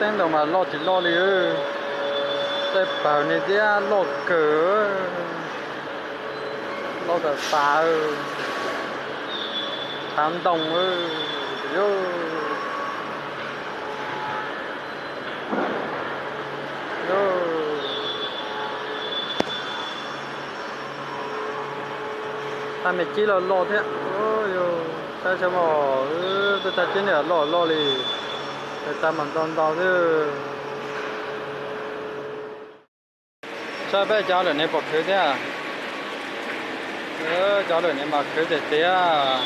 Teeb ntaus mas loj tsis loj li. Tej pawg ne thiab loj kawg. Loj tas tas. Tshav ntoo. Tag me cib loj loj thiab. Saib saib mas, tej tag cib niam loj loj li. Tej tag mas ntau ntau thiab. Saib peb cov lawm ne puas khwv thiab. Cov lawm ne mas khwv tiag tiag.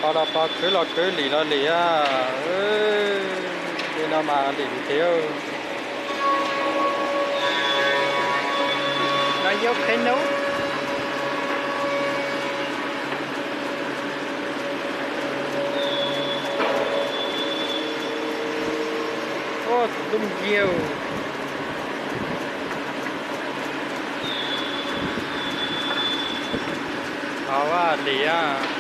Pog los pog, khwv los khwv, lim los lim. Li no mas lim tiag. No yog qhov no. Tus tub yau. Hauv lim a.